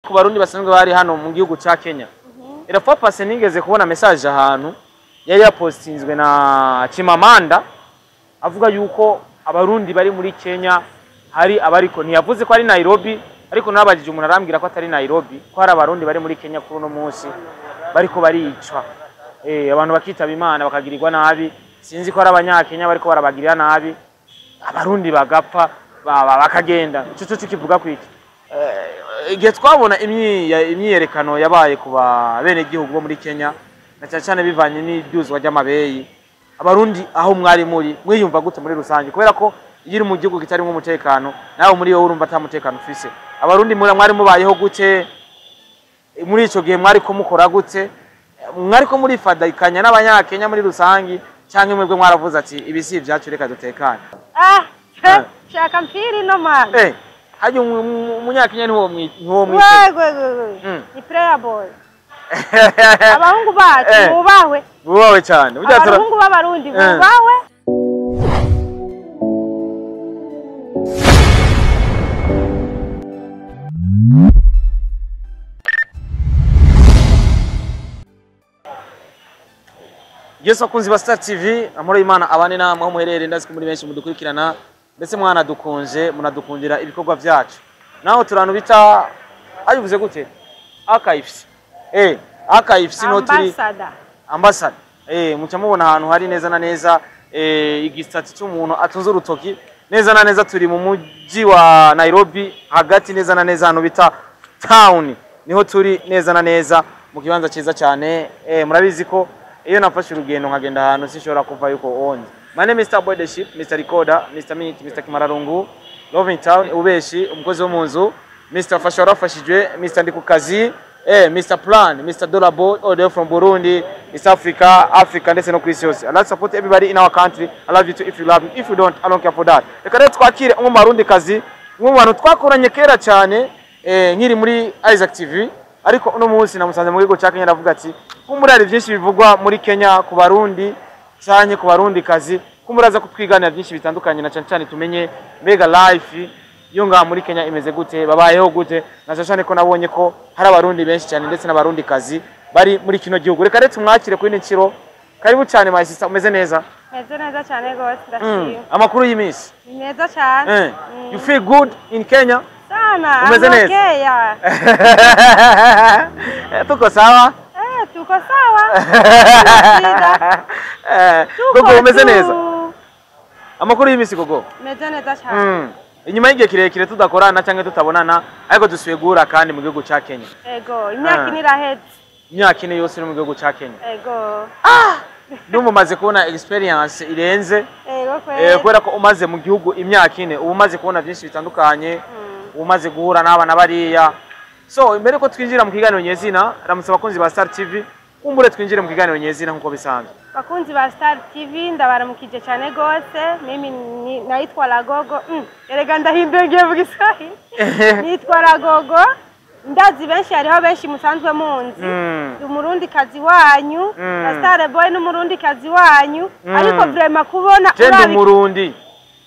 Ku Barundi basanzwe bari hano mu gihugu ca Kenya, la fois passée nigeze kubona message ahantu yari yapostinzwe na Chimamanda, avuga yuko Abarundi bari muri Kenya hari abariko, ntiyavuze ko ari Nairobi, ariko nabajije umuntu arambwira ko atari Nairobi, ko hari Abarundi bari muri Kenya kuri uno munsi bariko baricwa, abantu bakitaba Imana, bakagirirwa nabi. Sinzi ko ari Abanyakenya bariko barabagirira nabi, Abarundi bagapfa, bakagenda. Ico cyo kivuga kwiki? Igihe twabona imyiyerekano yabaye ku benegihugu bo muri Kenya, na cyane cyane bivanye n'ibyuzwa ry'amabeyi, Abarundi aho mwari muri mwiyumva gute muri rusange? Kubera ko iyo uri mu gihugu kitarimo umutekano, nawe muri wowe urumva ata mutekano ufise. Abarundi muri mwari mubayeho gute muri ico gihe? Mwari ko mukora gute? Mwari ko murifadikanya n'Abanyakenya muri rusange, canke mwebwe mwaravuze ati: "Ibi si ibyacu, reka dutekane"? Ah, shaka mpiri no man. Harya Umunyakenya ntiwo mwite? Wewe wewe. Ni player boy. Abahungu bacu bubahwe. Bubawe cyane. Burya Abahungu b'Abarundi bubahwe. Yesu akunzi ba Star TV, amahoro y'Imana abane namwe aho muherereye. Ndazi ko muri benshi mudukurikirana, ndetse mwanadukunze, munadukundira ibikorwa byacu. Naho turantu bita ayivuze gute, Archives, Archives no turi. Ambassador. Ambassador, muca mubona ahantu hari neza na neza igisitati cy'umuntu atunze urutoki. Neza na neza turi mu mujyi wa Nairobi hagati, neza na neza ahantu bita town, niho turi neza na neza mu kibanza cyiza cyane. Murabizi ko iyo nafashe urugendo nkagenda ahantu sinshobora kuva yuko onze. My name is Mr. Boy the Ship, Mr. Recorder, Mr. Minute, Mr. Kimararungu, Loving Town, Ubeshi, umukozi wo mu nzu, Mr. Fasha warafashijwe, Mr. Ndi ku kazi, Mr. Plan, Mr. Dollar Boy, all the way from Burundi, East Africa, Africa ndetse no ku isi yose. I like to support everybody in our country. I love you too if you love me. If you don't, I don't care for that. Reka rero twakire umwe mu Barundi kazi, umwe mu bantu twakoranye kera cyane, nkiri muri Isaac TV, ariko uno munsi namusanze mu gihugu cya Kenya. Aravuga ati kumbura hari byinshi bivugwa muri Kenya ku Barundi cyane, ku Barundi kazi, kumbura aza kutwiganira byinshi bitandukanye, na cyane cyane tumenye mbega life yo ngaha muri Kenya imeze gute, babayeho gute, na cyane cyane ko nabonye ko hari Abarundi benshi cyane ndetse n'Abarundi kazi bari muri kino gihugu. Reka rero tumwakire kuri ino. Karibu cyane, my sister, umeze neza? Meze neza cyane rwose, ndashima. Amakuru y'iminsi? Ni meza cyane. You feel good in Kenya? Sana. Umeze I'm neza? okay, yeah. Tuko sawa? Tuko sawa. Shida. Tuko Gogo, umeze tu. neza? Amakuru y'iminsi, Gogo? Meze neza cyane. Inyuma y'igihe kirekire tudakorana cyangwa tutabonana, ariko dusubiye guhura kandi mu gihugu cya Kenya. Ego, imyaka 4 iraheze. Imyaka 4 yose uri mu gihugu cya Kenya? Ego. Ndumva umaze kubona experience irenze. Ego kweli. Kubera ko umaze mu gihugu imyaka 4, uba umaze kubona byinshi bitandukanye, uba umaze guhura n'abana bariya. So imbere ko twinjira mu kiganiro nyezina, ramutse abakunzi ba Star TV, kumbure twinjire mu kiganiro nyezina nk'uko bisanzwe. Bakunzi ba Star TV, ndabaramukije cyane gose. Mimi naitwa Lagogo. Erega ndahimbiye, ngiye vuga Iswahili. Nitwa Lagogo. Ndazi benshi, hariho benshi musanzwe munzi. Ndi Umurundi kazi wanyu, na Star Boy n'Umurundi kazi wanyu. Ariko vraiment kubona Je ndi Umurundi,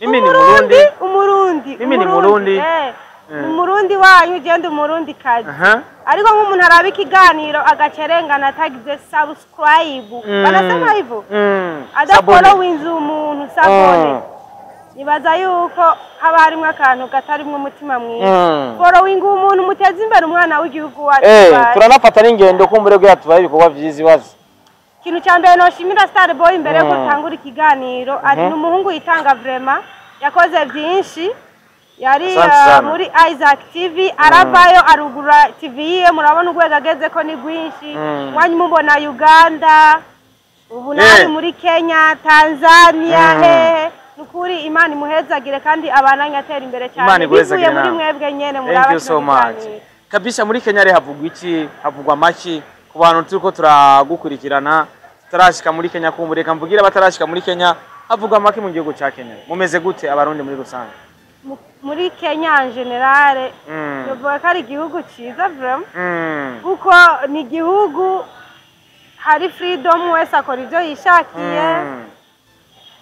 mimi ni Murundi. Umurundi. Mimi ni Murundi. Umurundi wanyu, je ndi Umurundi kazi. Ariko nk'umuntu araba ikiganiro agacerengana atagize subscribe, banasema hivyo, adafollowinze umuntu, s'abonner, nibaza yuko haba harimwo akantu katarimwo umutima mwiza. Following umuntu, muteze imbere umwana w'igihugu wacu. Bacu. Turanafata n'ingendo kumbure kugira tubahe ibikorwa vyiza, ibaze. Ikintu cya mbere noshimira Star Boy imbere yuko dutangura ikiganiro, ari ni umuhungu yitanga vraiment, yakoze byinshi. Yari Asante sana. muri Isaac TV, aravayo arugura TV yiwe, murabona urwego ageze ko ni rwinshi. Wanyu mubona Uganda, ubu nawe muri Kenya, Tanzania, hehe. Nukuri Imana imuhezagire kandi abananye atera imbere cyane Imana iguhezagire bivuye muri nawe. mwebwe nyene Thank muraba you kino so much. kiganiro. Kabisa, muri Kenya rero havugwa iki? Havugwa amaki ku bantu turiko turagukurikirana tutarashika muri Kenya? Kumbure reka mvugire abatarashika muri Kenya, havugwa amaki mu gihugu ca Kenya? Mumeze gute Abarundi muri rusange? Muri Kenya en général, bivuga ko ari igihugu cyiza vraiment, kuko ni igihugu hari freedom, wese akora ibyo yishakiye.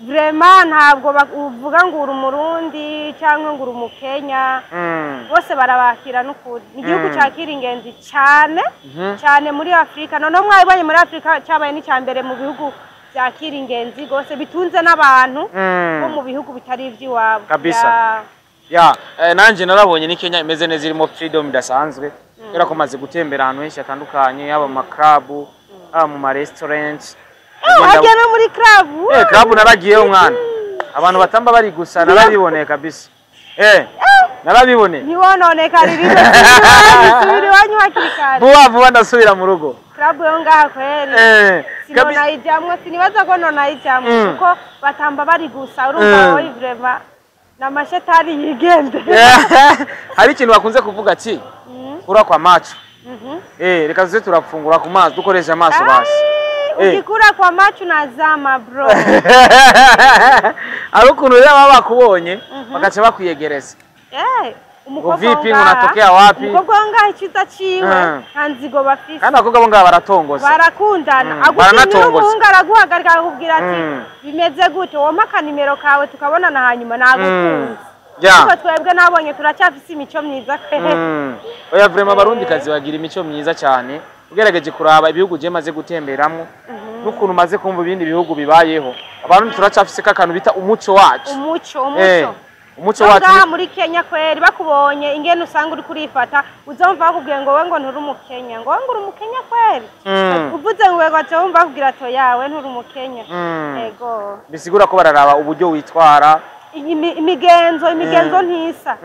Vraiment ntabwo uvuga ngo uri Umurundi cyangwa ngo uri Umukenya, bose barabakira n'ukuri. Ni igihugu cyakira ingenzi cyane cyane muri Afurika. Noneho mwabibonye muri Afurika cyabaye n'icya mbere mu bihugu byakira ingenzi rwose, bitunze n'abantu bo mu bihugu bitari iby'iwabo. Kabisa. Ya, nanje narabonye ni Kenya imeze neza, irimo freedom idasanzwe, kubera ko maze gutembera ahantu henshi hatandukanye, yaba mu ma club, haba mu ma restaurant. Wajya no muri club? Club naragiyeyo mwana, abantu batamba bari gusa, narabiboneye kabisa. Narabiboneye. Ntiwononekare rero, subira iwanyu hakiri kare. Vuba vuba ndasubira mu rugo. Club yo ngaha kweri sinonayijamwo, sinibaza ko nonayijamwo, kuko batamba bari gusa, urumva wowe vraiment ni amashetani yigende. Hari ikintu bakunze kuvuga ati kura kwa macho. Reka tuze turafungura ku maso, dukoresha amaso basi. Ukikura kwa macho unazama bro. Ari ukuntu rero baba bakubonye bagaca bakwiyegereza. Umukobwa vipi, wo ngaha, unatokea wapi? Umukobwa wo ngaha iciza ciwe nta nzigo bafise. Kandi abakobwa bo ngaha baratongoza. Barakundana. Agushimira, Baranatongoza. umuhungu araguhagarika akakubwira ati bimeze gute, wompa akanimero kawe tukabonana hanyuma nagukunze. Ariko twebwe nabonye turacyafise imico myiza kwe. Oya, vraiment abarundi kazi bagira imico myiza cyane. Ugerageje kuraba ibihugu je maze gutemberamo n'ukuntu maze kumva ibindi bihugu bibayeho, abarundi turacyafise kakantu bita umuco wacu. Umuco, umuco. Umuco No wacu. Ngaha muri Kenya kweri bakubonye ingene usanga uri kurifata, uzumva bakubwiye ngo we ngo nturi Umukenya, ngo we ngo uri Umukenya kweri. Uvuze ngo we, baca bumva bakubwira ati yawe nturi Umukenya. Ego. Bisigura ko bararaba uburyo witwara. Imigenzo ntisa.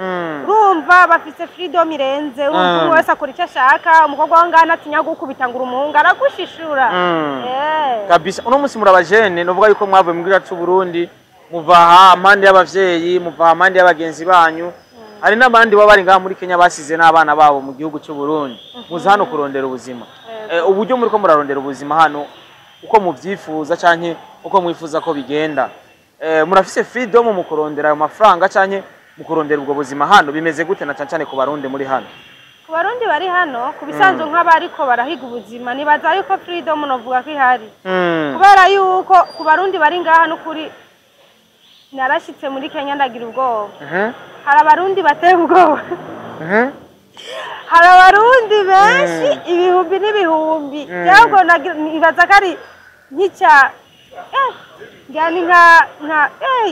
Urumva bafise freedom irenze, urumva umwe wese akora icyo ashaka. Umukobwa wo ngaha ntatinya gukubita ngo uri umuhungu, aragushishura. Kabisa, uno munsi muri abajene, novuga yuko mwavuye mu gihugu cy'u Burundi, muva aha mpande y'abavyeyi, muva aha mpande y'abagenzi banyu. Hari n'abandi baba bari ngaha muri Kenya basize n'abana babo mu gihugu cy'u Burundi, muza hano kurondera ubuzima. Uburyo muriko murarondera ubuzima hano, uko muvyifuza canke uko mwifuza ko bigenda, murafise freedom mu kurondera ayo mafaranga canke mu kurondera ubwo buzima hano, bimeze gute, na cane cane ku Barundi muri hano? Ku Barundi bari hano, ku bisanzwe nk'abariko barahiga ubuzima, nibaza yuko freedom novuga ko ihari, kubera yuko ku Barundi bari ngaha, n'ukuri narashitse muri Kenya ndagira ubwoba. Hari Abarundi bateye ubwoba. Hari Abarundi benshi, ibihumbi n'ibihumbi. Ahubwo nibaza ko ari nk'icya ngira ni nka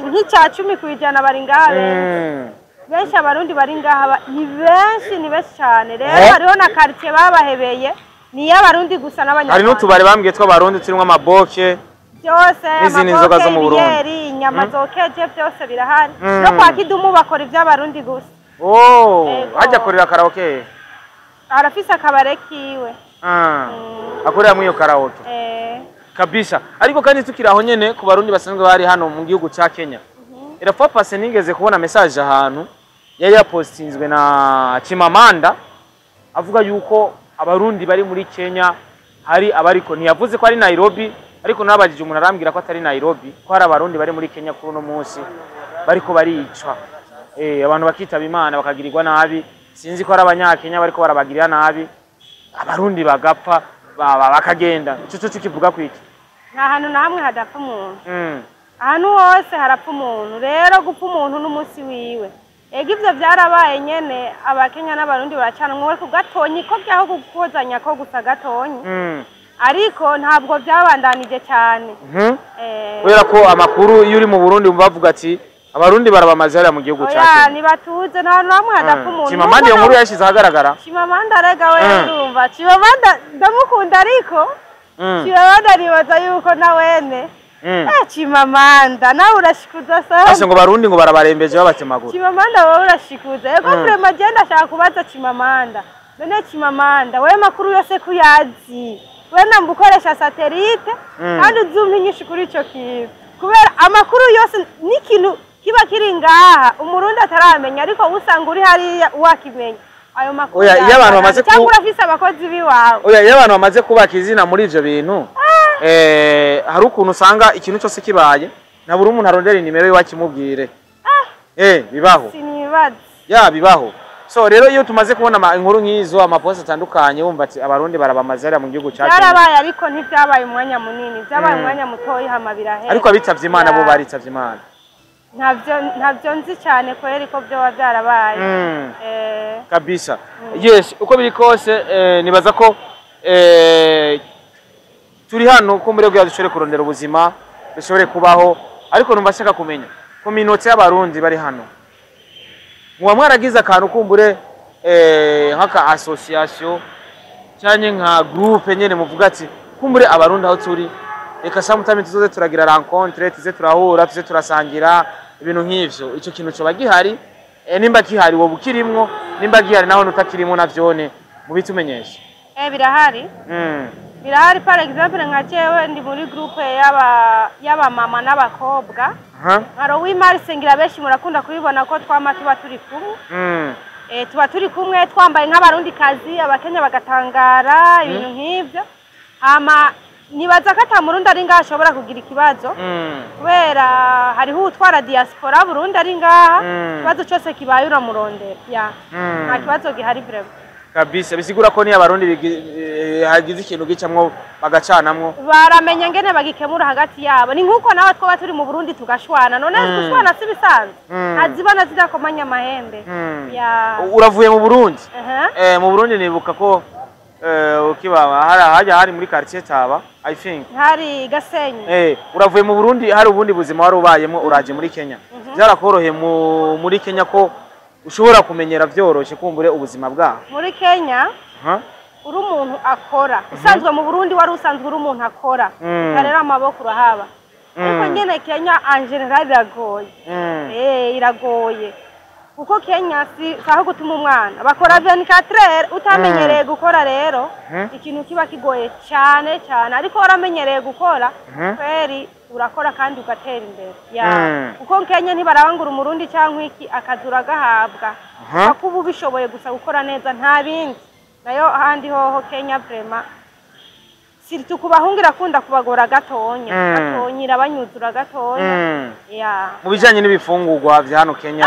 nk'icya 10% bari ngaha benshi. Benshi Abarundi bari ngaha ni benshi, ni benshi cyane rero. Hariho na quartier babahebeye, ni iy'Abarundi gusa Hari n'Abanyarwanda. n'utubari bambwiye tw'Abarundi turimwo amaboke Byose. n'izindi nzoga zo mu Burundi. Ibiyeri, inyama zokeje, byose birahari. No kwa Kidumu bakora iby'Abarundi gusa. Oh, Ego. hajya akorera karaoke. Arafise akabare kiwe. Akorera muri iyo karaoke. Kabisa. Ariko kandi tukiri aho nyene ku Barundi basanzwe bari hano mu gihugu ca Kenya, la fois passée nigeze kubona message ahantu yari yapostinzwe na Chimamanda, avuga yuko Abarundi bari muri Kenya hari abariko, ntiyavuze ko ari Nairobi, ariko nabajije umuntu arambwira ko atari Nairobi, ko hari Abarundi bari muri Kenya kuri uno munsi bariko baricwa, abantu bakitaba Imana, bakagirirwa nabi. Sinzi ko ari Abanyakenya bariko barabagirira nabi, Abarundi bagapfa, bakagenda. Ico cyo kivuga kwiki? Nta hantu na hamwe hadapfa umuntu. Ahantu hose harapfa umuntu. Rero gupfa umuntu n'umunsi wiwe. Ego, ivyo vyarabaye nyene, Abakenya n'Abarundi baracanwa ku gatonyi ko byaho gukozanya ko gusa gatonyi, ariko ntabwo byabandanije cyane. Kubera ko amakuru iyo uri mu Burundi wumva bavuga ati Abarundi barabamaze hariya mu gihugu ca Oya, Kenya. Ntibatuze, nta hantu hamwe hadapfa umuntu. Chimamanda iyo nkuru yashize ahagaragara. Chimamanda rega we, urumva Chimamanda ndamukunda, ariko Chimamanda nibaza yuko nawene Chimamanda nawe urashikuza sana. Ase ngo Barundi ngo barabarembeje babatemagura. Chimamanda wowe urashikuza. Ego, vraiment je ndashaka kubaza Chimamanda. None Chimamanda, wewe makuru yose kuyazi, we namba ukoresha satellite, kandi uzumpa inyishu kuri ico kintu, kubera amakuru yose n'ikintu kiba kiri ngaha Umurundi ataramenya, ariko usanga uri hariya wakimenya ayo makuru. Oya, iyo abantu bamaze Cyangwa urafise abakozi biwawe. Oya, iyo abantu bamaze kubaka izina muri ivyo bintu, hari ukuntu usanga ikintu cyose kibaye nabura umuntu arondera inimero yiwe akimubwire. Bibaho. Sinibaza. Ya, bibaho. So rero iyo tumaze kubona inkuru nk'izo, amapost atandukanye, wumva ati Abarundi barabamaze hariya mu gihugu ca Kenya. Byarabaye, ariko ntibyabaye umwanya munini, byabaye umwanya mutoyi, hama birahera. Ariko abitavye Imana bo baritavye Imana. Ntavyo nzi cyane kweri ko byoba byarabaye. Kabisa. Yes, uko biri kose, nibaza ko turi hano ko muri kugira dushobore kurondera ubuzima, dushobore kubaho. Ariko numva ashaka kumenya communauté y'Abarundi bari hano, muba mwaragize akantu kumbure nk'aka association canke nka groupe nyene, muvuga ati kumbure Abarundi aho turi, reka sometime tuzoze turagira rencontre, tuze turahura, tuze turasangira, ibintu nk'ivyo. Ico kintu coba gihari? Nimba gihari, wowe ukirimwo? Nimba gihari naho nutakirimwo, navyone mubitumenyeshe. Birahari. Birahari. Par exemple, nka jewe ndi muri groupe y'aba mama n'abakobwa. Nka Rowi Sengira, benshi murakunda kubibona ko twama tuba turi kumwe. Tuba turi kumwe twambaye nk'Abarundi kazi, Abakenya bagatangara, ibintu nk'ivyo. Hama nibaza ko ata Murundi ari ngaha ashobora kugira ikibazo, kubera hariho utwara diaspora Burundi ari ngaha. Ikibazo cyose kibaye uramurondera ya. Nta kibazo gihari vraiment. Kabisa, bisigura ko niyo Abarundi hagize ikintu gicamwo bagacanamwo, baramenya ngene bagikemura hagati yabo. Ni nk'uko nawe twaba turi mu Burundi tugashwana. None gushwana si bisanzwe? Ntazibana zidakomanya amahembe. Ya. Uravuye mu Burundi. Mu Burundi nibuka ko ukibaba hari hajya hari muri quartier Taba, I think. Hari Gasenyi. Uravuye mu Burundi, hari ubundi buzima wari ubayemo, uraje muri Kenya. Byarakoroheye muri Kenya ko ushobora kumenyera vyoroshe kumbure ubuzima bwaho? Muri Kenya, uri umuntu akora usanzwe mu Burundi, wari usanzwe uri umuntu akora, ukarera amaboko, urahaba. Ariko nyene Kenya en général iragoye. Iragoye kuko Kenya si aho gutuma umwana, bakora 24 heures. Utamenyereye gukora rero, ikintu kiba kigoye cyane cyane. Ariko waramenyereye gukora, kweri urakora kandi ugatera imbere ya. Kuko Kenya ntibarabangura Umurundi cyangwa iki, akazi uragahabwa kuko uba ubishoboye gusa gukora neza, nta bindi. Nayo ahandi hoho Kenya vraiment, surtout ku bahungu, irakunda kubagora gatonya. Gatonya, irabanyuzura gatonya. Ya. Mu bijanye n'ibifungurwa vya hano Kenya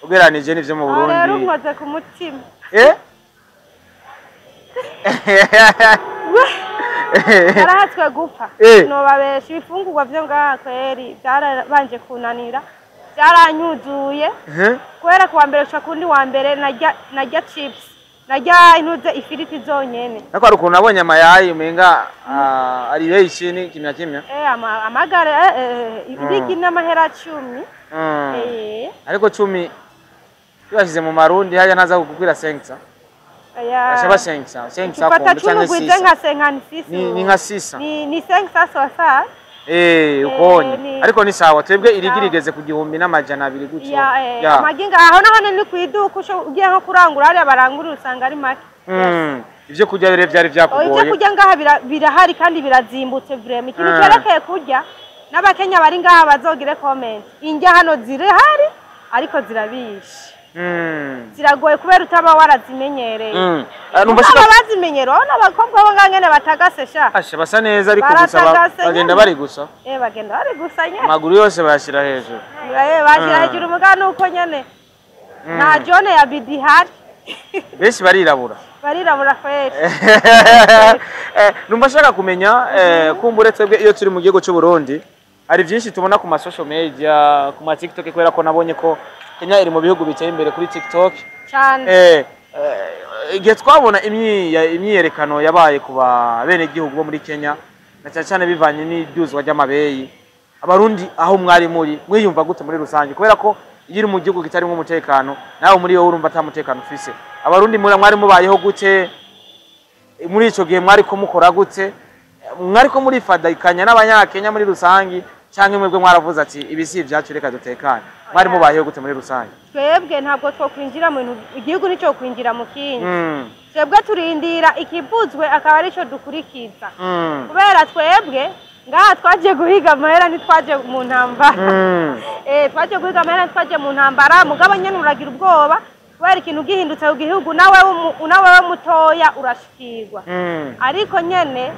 ugereranije n'ivyo mu Aho rero Burundi? unkoze ku mutima. Narahatswe gupfa. Nobabesha, ibifungurwa vyo ngaha kweri byarabanje kunanira, byaranyuzuye. Kubera kuwa mbere gushika kundi wa mbere narya chips, narya intuze ifiriti zonyene. Ariko hari ukuntu nabonye amayayi umenga ari bei chini kimya kimya. Amagare irigi n'amahera 10. Ariko 10 tubashize mu marundi hajya ntaza kukukwira senkisa. Aya. Ashaba senkisa senkisa. Ufata kombe 10 canke ugwize sisa. Nka 56. Ni nka sisa. Ni 560. Ukonye. Ariko ni sawa, twebwe irigi rigeze ku 1200 gutyo. Ya, Ya. amagi ngaho naho ni ku iduka, ugiye nko kurangura hariya barangurira usanga ari make. Ivyo kurya rero vyari Oh, ibyo vyakugoye? kurya ngaha birahari kandi birazimbutse vraiment. Ikintu cyerekeye kurya, n'Abakenya bari ngaha bazogire comment, indya hano zirahari ariko zirabishe. Ziragoye kubera utaba warazimenyereye. Numva Aba shaka bazimenyereye, urabona abakobwa bo ngaha ngene batagase sha. Asha, basa neza ariko gusa Baratagase bagenda nyene. bari gusa. Bagenda bari gusa nyene. Amaguru yose bayashira hejuru. Bashyira hejuru, muga nuko nyene nta jone ya bidi ihari. Benshi barirabura. Barirabura kweri. Numva nshaka kumenya, kumbure twebwe iyo turi mu gihugu cy'u Burundi hari byinshi tubona ku ma social media, ku ma TikTok, kubera ko nabonye ko Kenya iri mu bihugu biteye imbere kuri TikTok. Cyane. Igihe twabona imyiyerekano yabaye ku ba gihugu bo muri Kenya, na cyane cyane bivanye n'iduzwa ry'amabeyi, Abarundi aho mwari muri mwiyumva gute muri rusange? Kubera ko iyo uri mu gihugu kitarimo umutekano, nawe muri wowe urumva ata mutekano ufise. Abarundi muri mwari mubayeho gute muri ico gihe? Mwari ko mukora gute? Mwari ko murifadikanya n'Abanyakenya muri rusange, canke mwebwe mwaravuze ati ibi si ibyacu, reka dutekane? Mwari mubayeho gute muri rusange? Twebwe ntabwo twokwinjira mu bintu, igihugu nicyo kwinjira mu kindi. Twebwe turindira ikivuzwe akaba aricyo dukurikiza, kubera twebwe ngaha twagiye guhiga amahera, ntitwaje mu ntambara. Twagiye guhiga amahera, ntitwaje mu ntambara. Mugabo nyene uragira ubwoba kubera ikintu gihindutse ku gihugu, nawe mutoya urashikirwa. Ariko nyene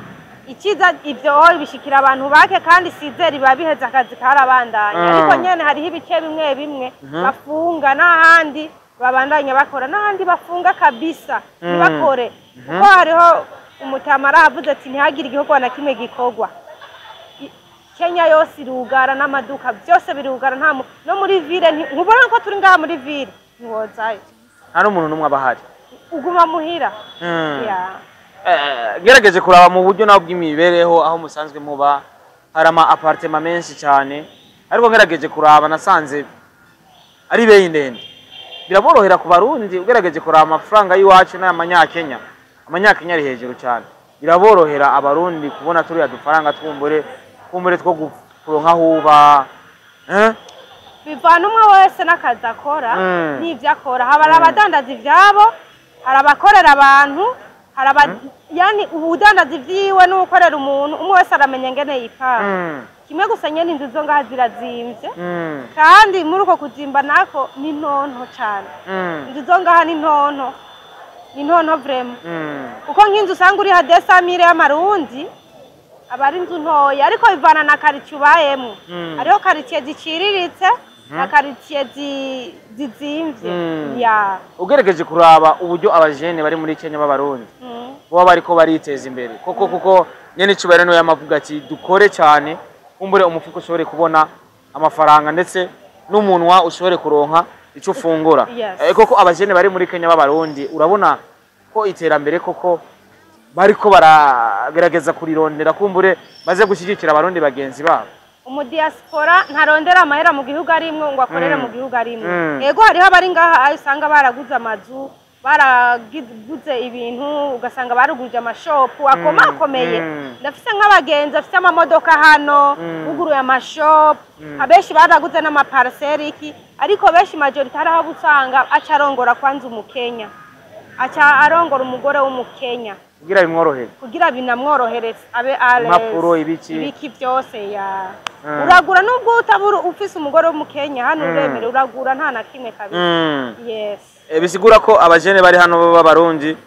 ikiza ivyo bishikira abantu bake, kandi sizeri biba biheze, akazi karabandanya. Ariko nyene hariho ibice bimwe bimwe bafunga n'ahandi. Babandanya bakora, n'ahandi bafunga kabisa, ntibakore, kuko hariho umutamara avuze ati ntihagire igihugu na kimwe gikorwa. Kenya yose irugara, n'amaduka byose birugara, nta no muri ville ntubona ko turi ngaha muri ville, ntiwozayo. Nta n'umuntu n'umwe aba ahari. Uguma muhira. Yeah. Gerageje kuraba mu buryo nawe bw'imibereho aho musanzwe muba, hari ama appartement menshi cyane, ariko ngerageje kuraba nasanze ari beyi ndende. Biraborohera ku Barundi? Ugerageje kuraba amafaranga y'iwacu n'ay'amanyakenya, amanyakenya ari hejuru cyane. Biraborohera Abarundi kubona turiya dufaranga twumbure kumbure two kuronka aho uba, eh? Bivana umwe wese n'akazi akora n'ibyo akora. Haba hari abadandaza ivyabo, hari abakorera abantu, hari aba, yani ubudandaza ivyiwe n'ukorera umuntu. Umwe wese aramenya ngene yipanga. Kimwe gusa nyene, inzu zo ngaha zirazimvye, kandi muri uko kuzimba nako ni ntonto cane. Inzu zo ngaha ni ntonto, ni ntonto vraiment, kuko nk'inzu usanga uri 200 000 y'amarundi aba ari inzu ntoya, ariko bivana na quartier ubayemwo. Hariho quartier ziciriritse na quartier zizimvye. Ya. Ugerageje kuraba uburyo abajene bari muri Kenya b'Abarundi baba bariko bariteza imbere koko, kuko nyene icubahiro niwe yamavuga ati dukore cyane, kumbure umufuko ushobore kubona amafaranga, ndetse n'umunwa ushobore kuronka icyo ufungura. Koko abajene bari muri Kenya b'Abarundi, urabona ko iterambere koko bariko baragerageza kurirondera, kumbure baze gushyigikira Abarundi bagenzi babo? Umudiaspora ntarondera amahera mu gihugu arimwo ngo akorere mu gihugu arimwo. Ego, hariho abari ngaha ayo usanga baraguze amazu, baraguze ibintu, ugasanga baruguruje amashopu akomakomeye. Ndafise nk'abagenzi bafise amamodoka hano, buguruye amashopu. Abenshi baraguze n'amaparcelle iki, ariko benshi, majorité, hariho abo usanga aca arongora kwanza Umukenya, aca arongora umugore w'Umukenya kugira bimworohere, kugira binamworohereze abe à l'aise. Impapuro, ibiki. Ibiki byose ya. Uragura nubwo utabura ufise umugore w'Umukenya hano, uremere uragura, nta na kimwe kabisa. Yes. Bisigura ko abajene bari hano b'Abarundi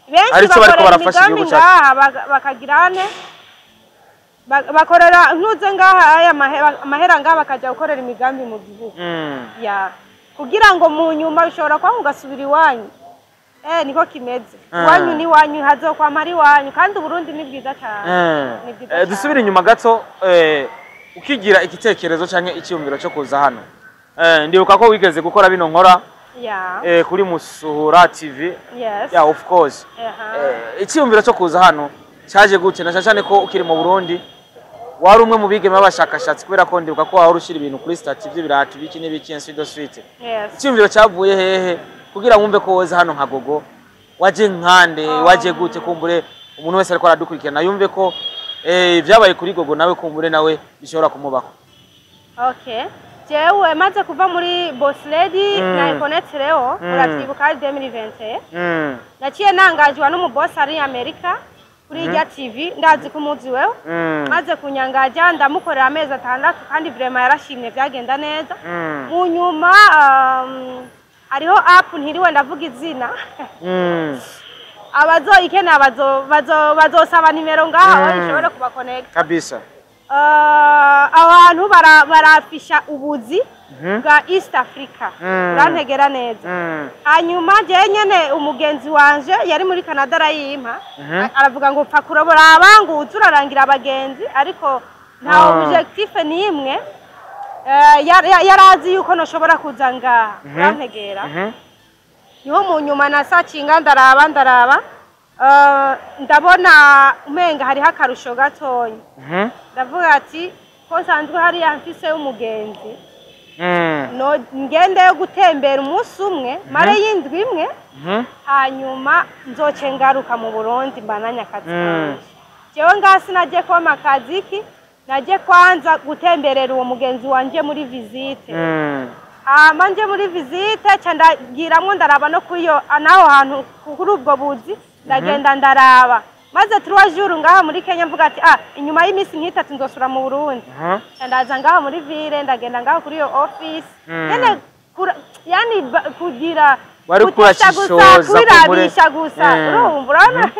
benshi hari ico bariko bakorera barafasha imigambi igihugu cacu. ngaha, bakagira ane, bakorera ntuze ngaha aya amahera ngaha, bakaja gukorera imigambi mu gihugu, ya, kugira ngo mu nyuma bishobora kuba ugasubira iwanyu. Niko kimeze. Iwanyu ni iwanyu, hazokwama ari iwanyu, kandi Uburundi ni bwiza cyane. Ni bwiza cyane. Dusubire inyuma gato, ukigira igitekerezo canke icyumviro cyo kuza hano. Ndibuka ko wigeze gukora bino nkora kuri Musuhura TV. Yes. Yeah, of course. Icyumviro cyo kuza hano cyaje gute, na cyane cyane ko ukiri mu Burundi wari umwe mu bigeme b'abashakashatsi, kubera ko ndibuka ko wahora ushyira ibintu kuri statut by'ibirato, biki n'ibiki, ainsi de suite? Yes. Icyumviro cyavuye hehe kugira wumve ko woza hano nka Gogo? Waje nkande? Waje gute? Kumbure umuntu wese ariko aradukurikirana yumve ko ibyabaye kuri Gogo nawe kumbure nawe bishobora kumubaho. Okay. Jewe maze kuva muri Boss Lady na Econet Leo, uravyibuka, ari 2021. Naciye nangajwa n'umuboss ari Amerika kuri irya TV, ndazi ko umuzi wewe. Maze kunyangaja ndamukorera amezi 6, kandi vraiment yarashimye, byagenda neza. Mu nyuma hariho app ntiriwe ndavuga izina. Abazoyikenera bazosaba nimero ngaha, ishobore kubakonekta. Kabisa. Abantu barafisha ubuzi bwa East Africa. Urantegera neza? Mm. Hanyuma jewe nyene umugenzi wanje yari muri Canada arayimpa. Aravuga ngo pfa kurobora abanguzi, urarangira abagenzi, ariko nta objectif n'imwe. Yarazi yuko noshobora kuza ngaha. Urantegera? Mhm. Niho mu nyuma nasacinga, ndaraba, ndaraba, ndabona umenga hariho akarusho gatonya. Ndavuga ati ko nsanzwe hariya mfise umugenzi, no ngende yo gutembera umunsi umwe, mare y'indwi imwe, hanyuma nzoce ngaruka mu Burundi mbananye akazi kanje. Jewe ngaha sinagiye kubama akazi iki, nagiye kwanza gutemberera uwo mugenzi wanje muri visite. Hama nje muri visite ca ndagiramwo, ndaraba no kuriyo naho hantu kuri ubwo buzi, ndagenda ndaraba, maze 3 jours ngaha muri Kenya, mvuga ati ah, inyuma y'iminsi nk'itatu nzosura mu Burundi. Ca ndaza ngaha muri ville, ndagenda ngaha kuri iyo office nyene yani kugira Wari gutesha gusa, kurashishoza kwirabisha gusa. Urumva, urabona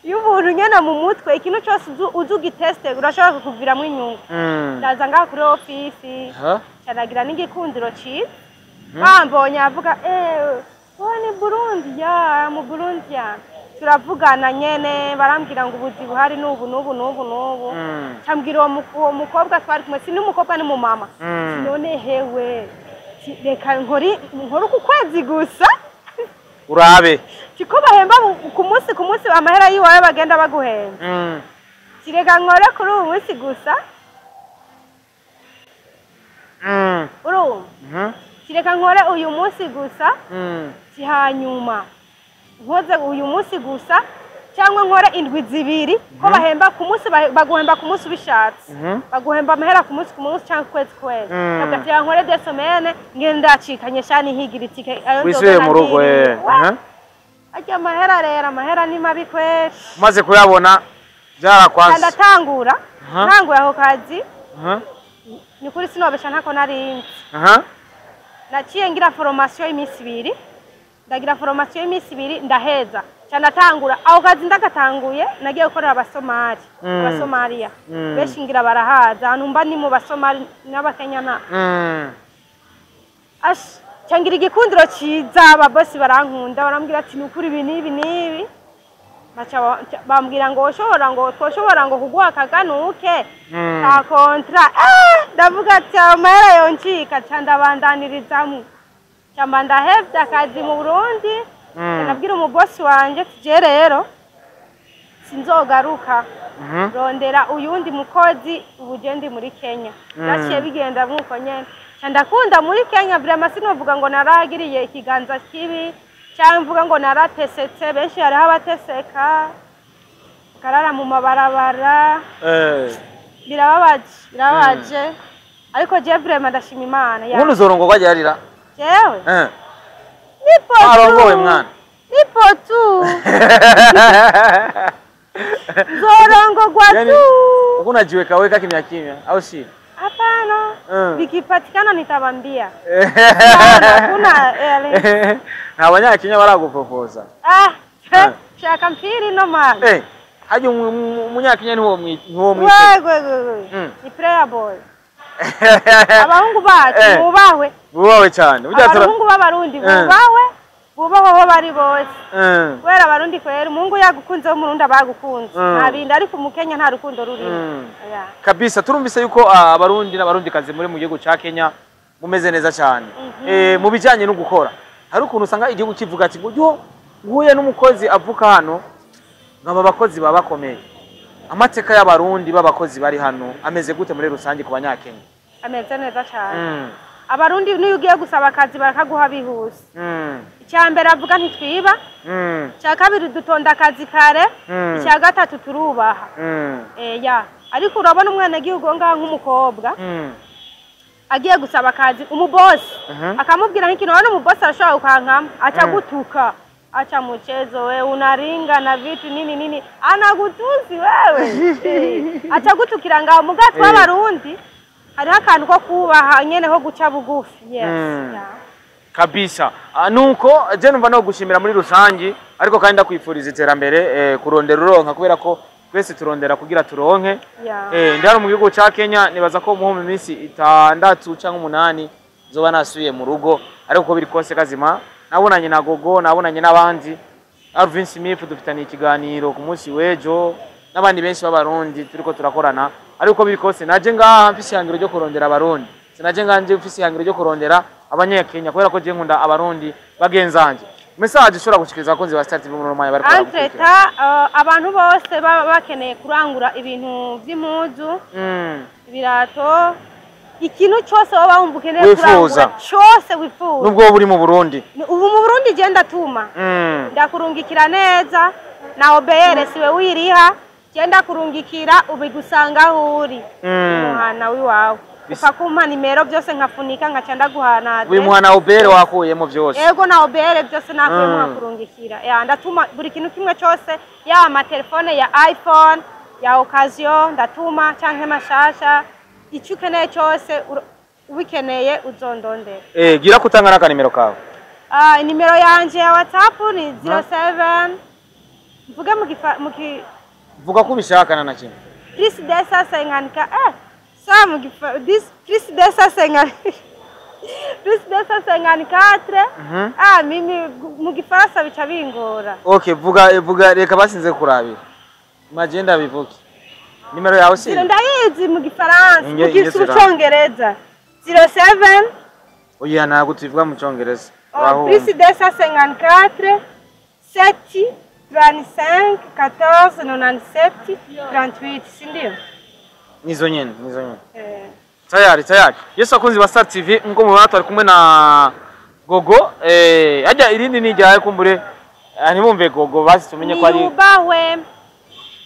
iyo umuntu nyene mu mutwe ikintu cyose uzi ugiteste, urashobora kukuviramwo inyungu. Ndaza ngaha kuri office, canagira n'igikundiro ciza, bambonye avuga eh. Wowe ni Burundi ya mu Burundi ya turavugana nyene, barambwira ngo ubuzi buhari n'ubu n'ubu n'ubu n'ubu. Cambwira uwo mukobwa twari kumwe, si n'umukobwa ni mumama. None hewe reka nkore uku kwezi gusa urabe kiko bahemba ku munsi amahera yiwawe bagenda baguhemba. Reka nkore kuri uyu munsi gusa. Urumva? Reka nkore uyu munsi gusa. Hanyuma nkoze uyu munsi gusa cyangwa nkore indwi zibiri ko bahemba ku munsi, baguhemba ku munsi ubishatse. Baguhemba amahera ku munsi cyangwa kwezi kwezi. Ndavuga nkore deux semaines ngenda ndacikanye shani higira itike wisubire mu rugo. Ajya amahera rero, amahera ni mabi kweri. Umaze kuyabona byarakwanze. Ndatangura ntanguye aho kazi. Ni kuri sinobesha ntako narinzi. Naciye ngira formation y'iminsi ibiri. Ndagira formation y'iminsi ibiri ndaheza. Cyane atangura aho kazi ndagatanguye nagiye gukorera abasomali, abasomaliya. Benshi ngira barahaza ahantu mba ni mu basomali n'abakenya na. Ash cyangira igikundiro cyiza, ababosi barankunda barambwira ati nukuri ibi n'ibi n'ibi. Baca bambwira ngo ushobora ngo twoshobora ngo kuguha akaganuke ka kontra. Ndavuga ati amahera yoncika ca ndabandanirizamwo. Camba ndahevye akazi mu Burundi. Nabwira umubosi wanje tuje rero sinzogaruka. Rondera uyundi mukozi ubugendi muri Kenya. Naciye bigenda nkuko nyene. Ca ndakunda muri Kenya vraiment, sinovuga ngo naragiriye ikiganza kibi cyangwa mvuga ngo naratesetse. Benshi hariho abateseka bakarara mu mabarabara. Birababaje, birababaje. Ariko je vraiment ndashima Imana. Ubundi uzorongorwa ryarira? Jewe nipo tu. Arongowe mwana. Nipo tu. Zorongorwa Yani, tu. Uko unajiweka weka kimya kimya au si? Hapana. Vikipatikana nitawambia. Hakuna ele. Nta banyakenya baragupropoza? Ah, shaka mpiri no man. Haje umunyakenya niwo mwite. Wewe wewe. Ni prayer boy. Abahungu bacu bubahwe. Bubahwe cyane. Abahungu b'abarundi bubahwe. Bubahwe aho bari bose. Kubera abarundi kwera umuhungu yagukunze w'umurundi abagukunze. Nta bindi, ariko umukenya nta rukundo rurimo. Kabisa turumvise yuko abarundi n'abarundi kazi muri mu gihugu ca Kenya mumeze neza cyane. Mu bijanye no gukora hari ukuntu usanga igihugu kivuga ati ngo yo nguye n'umukozi avuka hano ngaba abakozi baba bakomeye. Amateka y'abarundi b'abakozi bari hano ameze gute muri rusange ku banyakenya? Ameze neza cyane. Abarundi niyo ugiye gusaba akazi barakaguha bihuse. Icya mbere avuga ntitwiba. Icya kabiri dutonda akazi kare. Icya gatatu turubaha. Ya ariko urabona umwenegihugu ngaha nk'umukobwa agiye gusaba akazi umubosi akamubwira nk'ikintu, urabona umubosi arashobora gukankama aca gutuka, acha mchezo wewe unaringa na vitu nini nini, anagutusi wewe. Aca gutukira ngaho. Mugatwa w'abarundi hariho akantu ko kubaha nyene ko guca bugufi. Yes. Yeah. Kabisa. Nuko je numva no gushimira muri rusangi, ariko kandi ndakwifuriza iterambere, kurondera uronka, kubera ko twese turondera kugira turonke. Ndi hano mu gihugu ca Kenya, nibaza ko mu minsi 6 canke 8 nzoba nasubiye mu rugo, ariko uko biri kose kazima nabonanye na Gogo, nabonanye n'abandi, Alvin Smith dufitanye ikiganiro ku munsi w'ejo, n'abandi benshi b'abarundi turiko turakorana. Ariko uko biri kose naje ngaha mfise ihangiro ryo kurondera abarundi, sinaje nganje mfise ihangiro ryo kurondera abanyakenya, kubera ko je nkunda abarundi bagenzanje. Message ushobora gushikiriza abakunzi ba Star TV muri uno mwanya bariko baragukurikira? Entreta abantu bose baba bakeneye kurangura ibintu vy'impuzu, ibirato, ikintu cyose waba wumva ukeneye Wifuza. kurangura cyose wifuza. Nubwo wowe uri mu Burundi. Ubu mu Burundi je ndatuma. Ndakurungikira neza na OBR siwe wiriha, je ndakurungikira ubigusanga aho uri. Umuhana wiwawe. Upfa kumpa nimero byose nkafunika nkaca ndaguhana adresse. Wimuhana OBR wakuyemo byose. Ego na OBR byose nakuyemo nkakurungikira. Ya ndatuma buri kintu kimwe cyose, yaba amatelefone ya iPhone, ya occasion ndatuma canke mashasha, icyo ukeneye cyose ubikeneye uzondondera. Gira kutanga n'akanimero kawe. Nimero yanje ya WhatsApp ni 07, mvuge mu ki Vuga ko ubishaka na kimwe. Plus 250 sa mu gifa 10 plus 250. Plus 254. Mhm. Ah, mimi mu Gifaransa bica bingora. Okay, vuga vuga, reka basinze kurabira magenda bivuge nimero yawe si Zero ndayizi mu Gifaransa, mu Inge mu Congereza. 07. Oya, ntabwo tubivuga mu Cyongereza. Oh, Urahumva. Plus 254 7 35 14 97 38, si ndio? Nizo nyene, nizo nyene. Eh. Tayari, tayari. Yesu, akunzi ba Star TV, nkuko mubona twari kumwe na Gogo. Hajya irindi ni ryawe kumbure, ntibumve Gogo, basi tumenye ko ari Niyubahwe.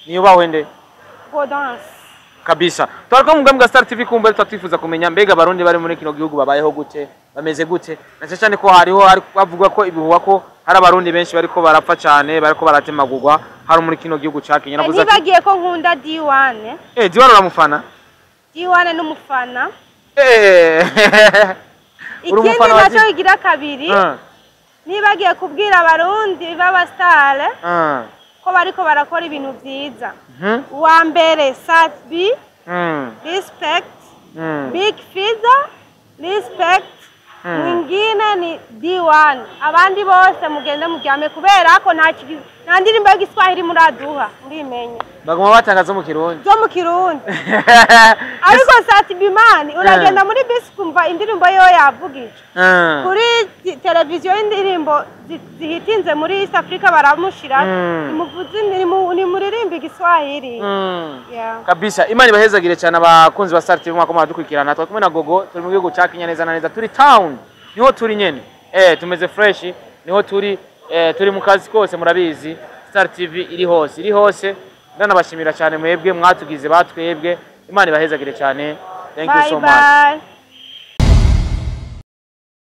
Niyubahwe nde? Prudence. Kabisa, twari kumwe mu bwa Star TV. Kumbure twatifuza kumenya mbega Abarundi bari muri kino gihugu babayeho gute, bameze gute, na cyane cyane ko hariho hari bavuga ko ibihuha ko hari Abarundi benshi bariko barapfa cyane, bariko baratemagurwa hari muri kino gihugu ca Kenya. Navuze ati Ntibagiye ko nkunda D1. D1 uramufana? D1 n'umufana. Uri Ikindi umufana wa nacyo D- bigira kabiri, nibagiye kubwira Abarundi b'abasitare ko bariko barakora ibintu vyiza. Uwa mbere Sat-B, respect. Big Fizzo, respect. Mwingine ni D1. Abandi bose mugende muryame kubera ko nta ndirimbo y'Igiswahili muraduha, murimenye. Baguma batangaza mu Kirundi. Zo mu Kirundi. Ariko Sat-B man, uragenda muri bisi kumva indirimbo yo yavugije kuri televiziyo, y'indirimbo zihitinze muri East Africa baramushira. Nimuvuze, nimuririmbe Igiswahili. Yeah. Kabisa, Imana ibahezagire cyane abakunzi ba Star TV mwako muradukurikirana. Twari kumwe na Gogo, turi mu gihugu ca Kenya, neza na neza turi town, niho turi nyene. Tumeze fresh, niho turi, turi mu kazi kose. Murabizi, Star TV iri hose, iri hose. Ndanabashimira cyane mwebwe mwatugize batwebwe. Imana ibahezagire cyane. Thank you Bye so much. bye.